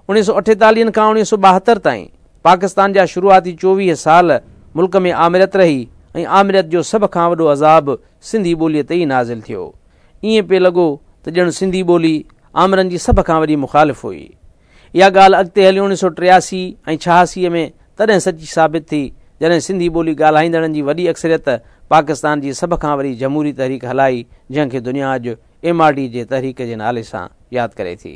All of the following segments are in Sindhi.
1948 کان 1972 تائين پاڪستان جا شروعاتي 24 سال ملڪ ۾ آمريت رهي ۽ آمريت جو سڀ کان وڏو عذاب سنڌي ٻوليء تي ئي نازل ٿيو. ائين پئي لڳو ته ڄڻ سنڌي ٻولي آمرن جي سڀ کان وڏي مخالف هئي. اها ڳالهه اڳتي هلي 1983 ۽ 86 ۾ تڏهن سچي ثابت ٿي، جڏهن سنڌي ٻولي ڳالهائيندڙن جي وڏي اڪثريت پاڪستان جي سڀ کان وڏي جمهوري تحريڪ هلائي، جنهن کي دنيا اڄ ايم آر ڊي جي تحريڪ جي نالي سان ياد ڪري ٿي.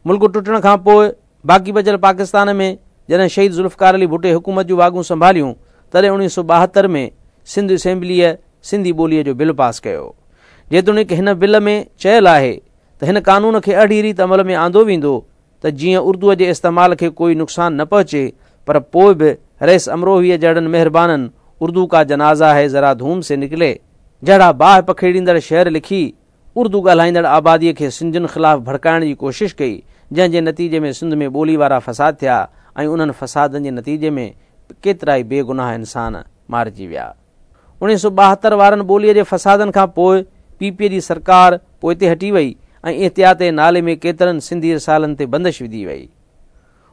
ملڪ ٽٽڻ کان پوء باقي بچيل پاڪستان ۾ جڏهن شهيد ذوالفقار علي ڀٽي حڪومت جون واڳون سنڀاليون، تڏهن 1972 ۾ سنڌ اسيمبليء سنڌي ٻوليء جو بل پاس ڪيو. جيتوڻيڪ هن بل ۾ چيل آهي ته هن قانون کي اهڙي ريت عمل ۾ آندو ويندو ته جيئن اردوء جي استعمال کي ڪوئي نقصان نه پهچي، پر پوء به رئيس امروهويء جهڙن مهربانن اردو ڪا جنازه هي ذرا ڌوم سي نڪلي جهڙا باهه پکيڙيندڙ شعر لکي اردو ڳالهائيندڙ آباديء کي سنڌين خلاف ڀڙڪائڻ جي ڪوشش ڪئي، جنهن جي نتيجي ۾ سنڌ ۾ ٻولي وارا فساد ٿيا ۽ انهن فسادن جي نتيجي ۾ ڪيترائي بي گناهه انسان مارجي ويا. 1972 وارن ٻوليء جي فسادن کان پوء پي پي جي سرڪار پوئتي هٽي وئي ۽ احتياط جي نالي ۾ ڪيترن سنڌي رسالن تي بندش وڌي وئي.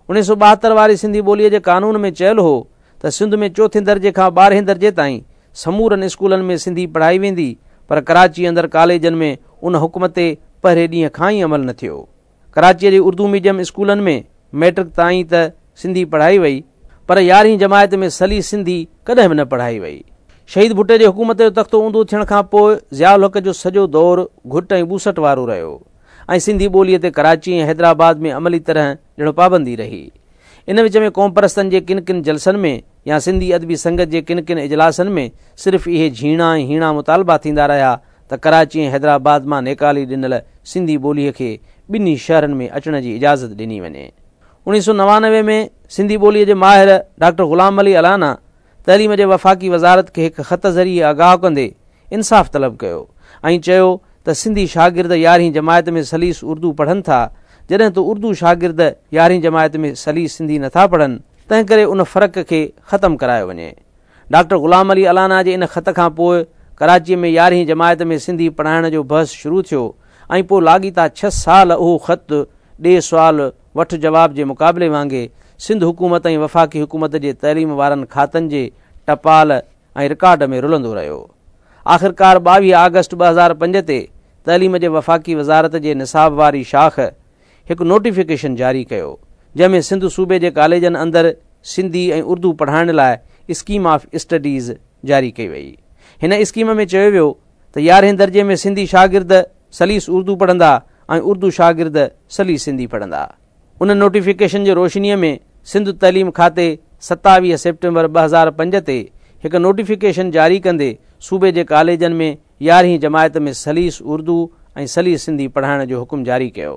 1972 واري سنڌي ٻوليء جي قانون ۾ چيل هو ته سنڌ ۾ چوٿين درجي کان ٻارهين درجي تائين سمورن اسڪولن ۾ سنڌي پڙهائي ويندي، پر ڪراچي اندر ڪاليجن ۾ ان حڪم تي پهرين ڏينهن کان ئي عمل نه ٿيو. ڪراچيء جي اردو ميڊيم اسڪولن ۾ مئٽرڪ تائين ته سنڌي پڙهائي وئي، پر يارهين جماعت ۾ سليس سنڌي ڪڏهن به نه پڙهائي وئي. شهيد ڀٽي جي حڪومت جو تختو اونڌو ٿيڻ کان پوء ضياء الحق جو سڄو دور گهٽ ۽ ٻوسٽ وارو رهيو ۽ سنڌي ٻوليء تي ڪراچي ۽ حيدرآباد ۾ عملي طرح ڄڻ پابندي رهي. ان وچ ۾ قومپرستن جي ڪن ڪن جلسن ۾ يا سنڌي ادبي سنگت جي ڪن ڪن اجلاسن ۾ صرف اهي جهيڻا ۽ هيڻا مطالبا ٿيندا رهيا ته ڪراچي ۽ حيدرآباد مان نيڪالي ڏنل سنڌي ٻوليء کي ٻنهي شهرن ۾ اچڻ جي اجازت ڏني وڃي. 1999 ۾ سنڌي ٻوليء جي ماهر ڊاڪٽر غلام علي الانا تعليم جي وفاقي وزارت کي هڪ خط ذريعي آگاهه ڪندي انصاف طلب ڪيو ۽ چيو ته سنڌي شاگرد يارهين جماعت ۾ سليس اردو پڙهن ٿا، جڏهن ته اردو شاگرد يارهين جماعت ۾ سليس سنڌي نٿا پڙهن، تنهنڪري ان فرق کي ختم ڪرايو وڃي. ڊاڪٽر غلام علي الانا جي ان خط کان پوء ڪراچيء ۾ يارهين جماعت ۾ سنڌي پڙهائڻ جو بحث شروع ٿيو ۽ پوء لاڳيتا ڇهه سال اهو خط ڏي سوال وٺ جواب جي مقابلي وانگي سنڌ حڪومت ۽ وفاقي حڪومت جي تعليم وارن کاتن جي ٽپال ۽ رڪارڊ ۾ رلندو رهيو. آخرڪار 22 آگسٽ 2005 تي تعليم جي وفاقي وزارت جي نصاب واري شاخ هڪ نوٽيفڪيشن جاري ڪيو، جنهن ۾ سنڌ صوبي جي ڪاليجن اندر سنڌي ۽ اردو پڙهائڻ لاء اسڪيم آف اسٽڊيز جاري ڪئي وئي. هن اسڪيم ۾ چيو ويو ته يارهين درجي ۾ سنڌي شاگرد سليس اردو پڙهندا ۽ اردو شاگرد سليس سنڌي پڙهندا. ان نوٽيفڪيشن جي روشنيء ۾ سنڌ تعليم کاتي 27 سيپٽمبر 2005 تي هڪ نوٽيفڪيشن جاري ڪندي صوبي جي ڪاليجن ۾ يارهين جماعت ۾ سليس اردو ۽ سليس سنڌي پڙهائڻ جو حڪم جاري ڪيو.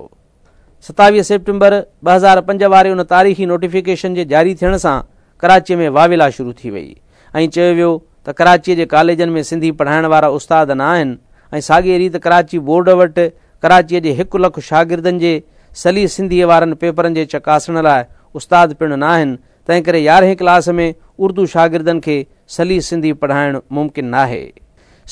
27 سيپٽمبر 2005 واري ان تاريخي نوٽيفڪيشن جي جاري ٿيڻ سان ڪراچيء ۾ واويلا شروع ٿي وئي ۽ چيو ويو ته ڪراچيء جي ڪاليجن ۾ سنڌي پڙهائڻ وارا استاد نه آهن ۽ ساڳيء ريت ڪراچي بورڊ وٽ ڪراچيء جي هڪ لک شاگردن جي سليس سنڌيء وارن پيپرن جي چڪاسڻ لاء استاد پڻ نه آهن، تنهنڪري يارهين ڪلاس ۾ اردو شاگردن کي سليس سنڌي پڙهائڻ ممڪن ناهي.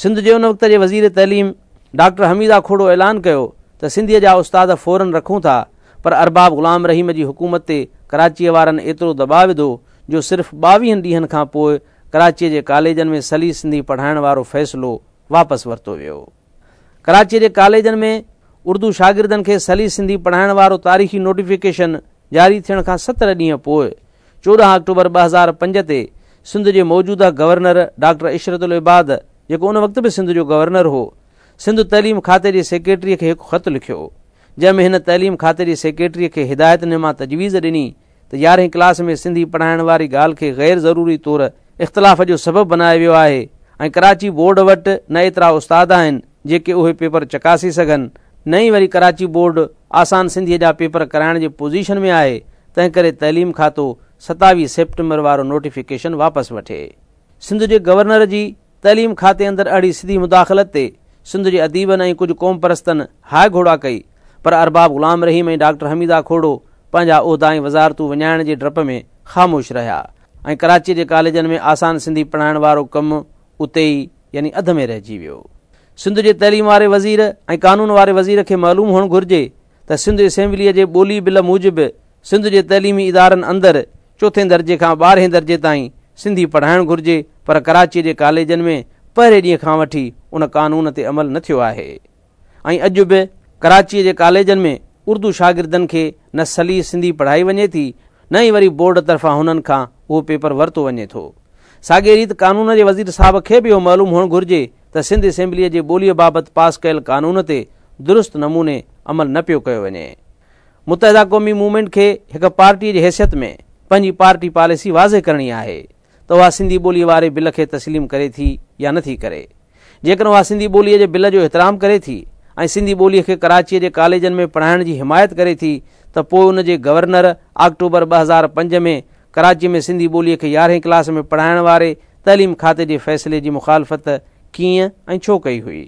سنڌ جي ان وقت جي وزير تعليم ڊاڪٽر حميده کوڙو اعلان ڪيو ته سنڌيء جا استاد فوراً رکون ٿا، پر ارباب غلام رحيم جي حڪومت تي ڪراچيء وارن ايترو دٻاء وڌو جو صرف ٻاويهن ڏينهن کان پوء ڪراچيء جي ڪاليجن ۾ سليس سنڌي پڙهائڻ وارو فيصلو واپس ورتو ويو. ڪراچيء جي ڪاليجن ۾ اردو شاگردن کي سليس سنڌي پڙهائڻ وارو تاريخي نوٽيفڪيشن جاري ٿيڻ کان 17 ڏينهن پوء 14 آڪٽوبر 2005 تي سنڌ جي موجوده گورنر ڊاڪٽر عشرت العباد، جيڪو ان وقت به سنڌ جو گورنر هو، سنڌ تعليم کاتي جي سيڪريٽريء کي هڪ خط لکيو، جنهن ۾ هن تعليم کاتي جي سيڪريٽريء کي هدايت نما تجويز ڏني ته يارهين ڪلاس ۾ سنڌي پڙهائڻ واري ڳالهه کي غير ضروري طور اختلاف جو سبب بنايو ويو آهي ۽ ڪراچي بورڊ وٽ نه ايترا استاد آهن جيڪي اهي پيپر چڪاسي سگهن نه ئي وري ڪراچي بورڊ آسان سنڌيء جا پيپر ڪرائڻ جي پوزيشن ۾ آهي، تنهنڪري تعليم کاتو 27 سيپٽمبر وارو نوٽيفڪيشن واپس وٺي. سنڌ جي گورنر جي تعليم کاتي اندر اهڙي سڌي مداخلت تي سنڌ جي اديبن ۽ ڪجهه قومپرستن هاء گهوڙا ڪئي، پر ارباب غلام رحيم ۽ ڊاڪٽر حميده کوڙو پنهنجا عهدا ۽ وزارتون وڃائڻ جي ڊپ ۾ خاموش رهيا ۽ ڪراچيء جي ڪاليجن ۾ آسان سنڌي پڙهائڻ وارو ڪم اتي ئي يعني اڌ ۾ رهجي ويو. سنڌ جي تعليم واري وزير ۽ قانون واري وزير کي معلوم هئڻ گهرجي ته سنڌ اسيمبليء جي ٻولي بل موجب سنڌ جي تعليمي ادارن اندر چوٿين درجي کان ٻارهين درجي تائين سنڌي پڙهائڻ گهرجي پر ڪراچيء جي ڪاليجن ۾ پهرين ڏينهن کان وٺي ان قانون تي عمل نه ٿيو آهي ۽ اڄ به ڪراچيء جي ڪاليجن ۾ اردو شاگردن کي نه سليس سنڌي پڙهائي وڃي ٿي نه ئي وري بورڊ طرفان هنن کان اهو پيپر ورتو وڃي ٿو. ساڳيء ريت قانون جي وزير صاحب کي به اهو معلوم هئڻ گهرجي ته سنڌ اسيمبليء جي ٻوليء بابت پاس ڪيل قانون تي درست نموني عمل نه پيو ڪيو وڃي. متحده قومي موومينٽ کي هڪ پارٽيء جي حيثيت ۾ پنهنجي پارٽي پاليسي واضح ڪرڻي آهي ته اها سنڌي ٻوليء واري بل کي تسليم ڪري ٿي يا نه ٿي ڪري. جيڪڏهن اها سنڌي ٻوليء جي بل جو احترام ڪري ٿي ۽ سنڌي ٻوليء کي ڪراچيء جي ڪاليجن ۾ پڙهائڻ جي حمايت ڪري ٿي ته پوء ان جي گورنر آڪٽوبر 2005 ۾ ڪراچيء ۾ سنڌي ٻوليء کي يارهين ڪلاس ۾ پڙهائڻ واري تعليم کاتي جي فيصلي جي مخالفت ڪيئن ۽ ڇو ڪئي هئي؟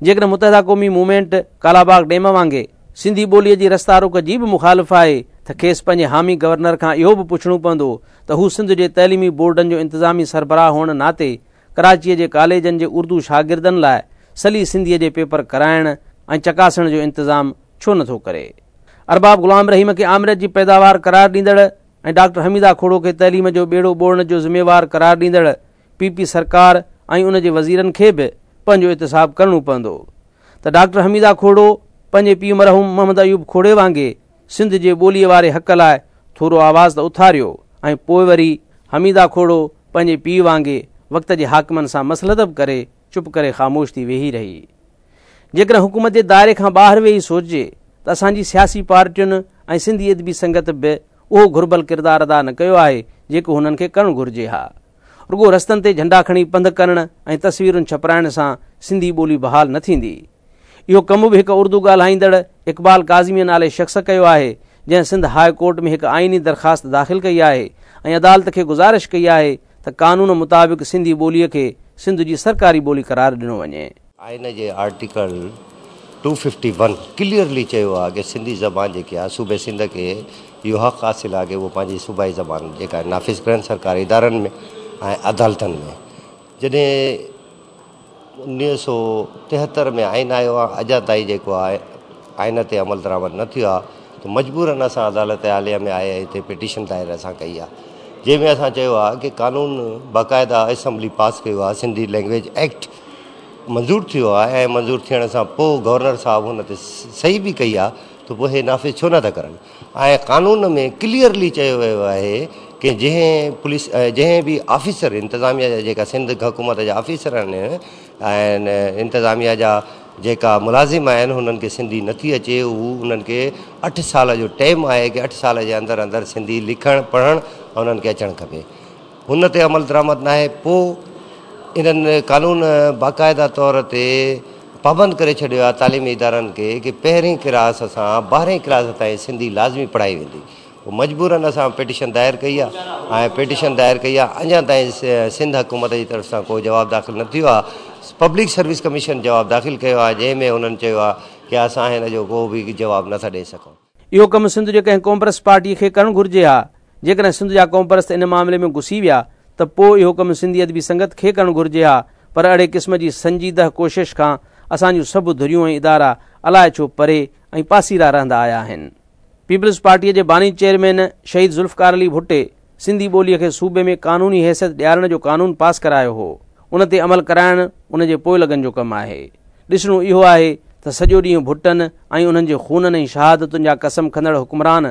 جيڪڏهن متحده قومي موومينٽ ڪالاباغ ڊيم وانگي سنڌي ٻوليء جي رستا روڪ جي به مخالف آهي ته کيس پنهنجي حامي گورنر کان اهو به پڇڻو پوندو ته هو سنڌ جي تعليمي بورڊن جو انتظامي سربراهه هئڻ ناتي ڪراچيء جي ڪاليجن جي اردو شاگردن لاء سليس سنڌيء جي پيپر ڪرائڻ ۽ چڪاسڻ جو انتظام ڇو نه ٿو ڪري. ارباب غلام رحيم کي آمريت جي پيداوار قرار ڏيندڙ ۽ ڊاڪٽر حميده کوڙو کي تعليم جو ٻيڙو ٻوڙڻ جو ذميوار قرار ڏيندڙ پي پي سرڪار ۽ ان جي وزيرن کي به پنهنجو احتساب ڪرڻو پوندو ته ڊاڪٽر حميده کوڙو پنهنجي پيء مرحوم محمد ايوب کوڙي وانگي سنڌ جي ٻوليء واري حق لاء ٿورو آواز ته اٿاريو ۽ پوء وري حميده کوڙو پنهنجي پيء وانگي وقت جي حاڪمن سان مصلحت به ڪري چپ ڪري خاموش ٿي ويهي رهي. جيڪڏهن حڪومت جي دائري کان ٻاهر ويهي سوچجي ته اسان جي سياسي پارٽين ۽ سنڌي ادبي سنگت به اهو گهربل ڪردار ادا نه ڪيو آهي جيڪو هنن کي ڪرڻ گهرجي ها. رڳو رستن تي جهنڊا کڻي پنڌ ڪرڻ ۽ تصويرون ڇپرائڻ سان سنڌي ٻولي بحال نه ٿيندي. اهو ڪم به هڪ اردو ڳالهائيندڙ اقبال ڪاظميء نالي شخص ڪيو آهي جنهن سنڌ هاء ڪورٽ ۾ هڪ آئيني درخواست داخل ڪئي آهي ۽ عدالت کي گذارش ڪئي آهي ته قانون مطابق سنڌي ٻوليء کي سنڌ جي سرڪاري ٻولي قرار ڏنو وڃي. آئين جي article two fifty one clearly چيو آهي ڪه سنڌي زبان جيڪي آهي صوبي سنڌ کي اهو حق حاصل آهي ڪه اهو پنهنجي صوبائي زبان جيڪا آهي نافذ ڪرن سرڪاري ادارن ۾ ۽ عدالتن ۾ جڏهن 1973 ۾ آئين آيو آهي اڄا تائين جيڪو آهي آئين تي عمل درآمد نه ٿيو آهي ته مجبورن اسان عدالت عاليه ۾ آئي هتي پٽيشن دائر اسان ڪئي آهي جنهن ۾ اسان چيو آهي ڪه قانون باقاعده اسيمبلي پاس ڪيو آهي سنڌي لينگويج ايڪٽ منظور ٿيو آهي ۽ منظور ٿيڻ سان پوء گورنر صاحب هن تي صحيح به ڪئي آهي ته پوء هي نافذ ڇو نٿا ڪرن ۽ قانون ۾ ڪليئرلي چيو ويو آهي ڪه جنهن پوليس جنهن به آفيسر انتظاميا جا جيڪا سنڌ حڪومت جا آفيسر آهن ۽ انتظاميا جا جيڪا ملازم آهن هنن کي سنڌي نٿي اچي هو انهن کي اٺ سال جو ٽيم آهي ڪه اٺ سال جي اندر اندر سنڌي لکڻ پڙهڻ انهن کي اچڻ کپي هن تي عمل درآمد ناهي پوء انهن قانون باقاعده طور تي پابند ڪري ڇڏيو آهي تعليمي ادارن کي ڪي پهرين ڪلاس سان ٻارهين ڪلاس تائين سنڌي لازمي پڙهائي ويندي پوء مجبورن اسان پٽيشن دائر ڪئي آهي ۽ پٽيشن دائر ڪئي آهي اڃا تائين سنڌ حڪومت جي طرف سان ڪو جواب داخل نه ٿيو آهي پبلڪ سروس ڪميشن جواب داخل ڪيو آهي جنهن ۾ انهن چيو آهي ڪي اسان هن جو ڪو به جواب نٿا ڏئي سگهون. اهو ڪم سنڌ جي ڪنهن قومپرست پارٽيء کي ڪرڻ گهرجي ها. جيڪڏهن سنڌ جا قومپرست ان معاملي ۾ گسي ويا ته پوء اهو ڪم سنڌي ادبي سنگت کي ڪرڻ گهرجي ها پر اهڙي قسم جي سنجيده ڪوشش کان اسان جون سڀ ڌريون ۽ ادارا الائي ڇو پري ۽ پاسيرا رهندا آيا آهن. پيپلز پارٽيء جي باني چيئرمين شهيد ذوالفقار علي ڀٽي سنڌي ٻوليء کي صوبي ۾ قانوني حيثيت ڏيارڻ جو قانون پاس ڪرايو هو، ان تي عمل ڪرائڻ ان جي پوئلڳن جو ڪم آهي. ڏسڻو اهو آهي ته سڄو ڏينهن ڀٽن ۽ انهن جي خونن ۽ شهادتن جا قسم کندڙ حڪمران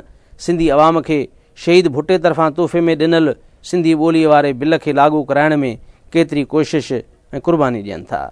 سنڌي عوام کي شهيد ڀٽي طرفان تحفي ۾ ڏنل سنڌي ٻوليء واري بل کي لاڳو ڪرائڻ ۾ ڪيتري ڪوشش ۽ قرباني ڏين ٿا.